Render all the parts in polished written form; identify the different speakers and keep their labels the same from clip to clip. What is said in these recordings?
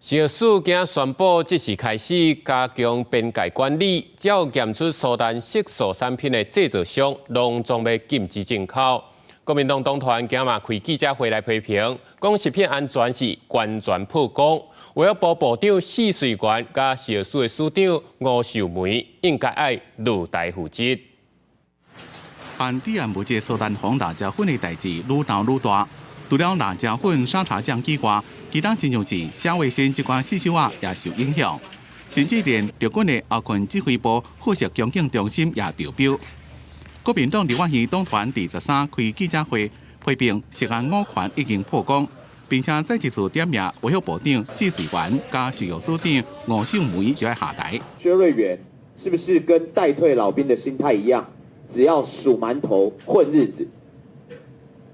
Speaker 1: 食藥署今宣布，即時開始加強邊界管理，只要檢出蘇丹色素產品的製造商，攏總欲禁止進口。國民黨黨團今嘛開記者會來批評，講食品安全是完全破功。衛福部部長許瑞元佮食藥署的署長吳秀梅應該愛落台負責。
Speaker 2: 含致癌物質蘇丹紅辣椒粉的代誌愈鬧愈大，除了辣椒粉、沙茶醬以外，其他親像是蝦味先這款細小仔也受影響，甚至連陸軍的後勤指揮部伙食供應中心也中標。國民黨立法院黨團佇13開記者會，批評食安五權已經破功，並且再一次點名衛福部長許瑞元佮食藥署長吳秀梅就愛下台。
Speaker 3: 薛瑞元是不是跟待退老兵的心態一樣，只要數饅頭混日子？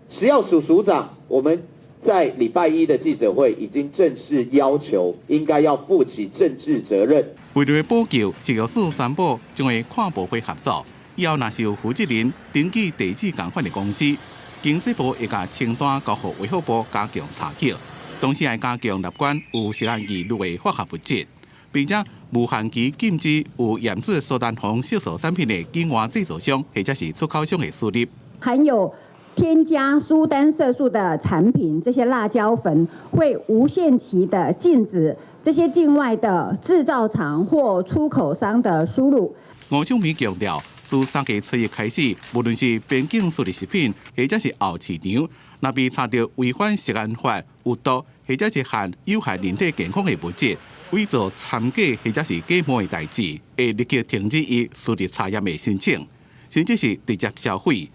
Speaker 3: 食藥署署長，我們在禮拜一的記者會已經正式要求，應該要負起政治責任。
Speaker 2: 為了補救，食藥署宣布將會跨部會合作，以後若是有負責任登記地址仝款的公司，經濟部會共清單交予衛福部加強查核，同時會加強納管有食安疑慮的化學物質，並且無限期禁止有驗出蘇丹紅色素產品的境外製造商或者是出口商的輸入。
Speaker 4: 含有添加蘇丹色素的產品，這些辣椒粉會無限期的禁止這些境外的製造廠或出口商的輸入。
Speaker 2: 吳秀梅強調，自3月初一開始，無論是邊境輸入食品，或者是後市場，若被查著違反食安法、有毒或者是含有害人體健康的物質，偽造摻假或者是假冒的代誌，會立即停止伊輸入查驗的申請，甚至是直接銷毀。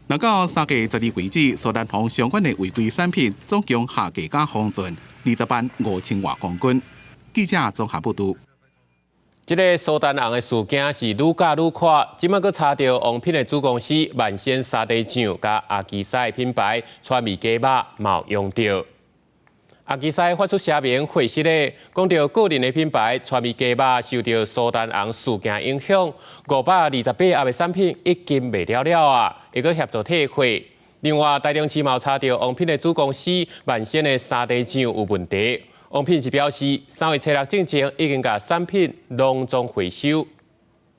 Speaker 2: 若到3月12為止，蘇丹紅相關的違規產品總共下架佮封存20萬5千外公斤。記者綜合報導。
Speaker 1: 這个蘇丹紅的事件是愈咬愈闊，這擺閣查著王品的子公司萬仙沙茶醬佮阿基師的品牌川味雞肉嘛有用著。阿基師發出聲明回釋咧，講著個人的品牌川味雞肉受著蘇丹紅事件影響，528盒的產品已經賣了了啊，會閣協助退貨。另外，台中市嘛查著王品的子公司萬仙的沙茶醬有問題。王品是表示，3月初六進前已經共產品攏總回收。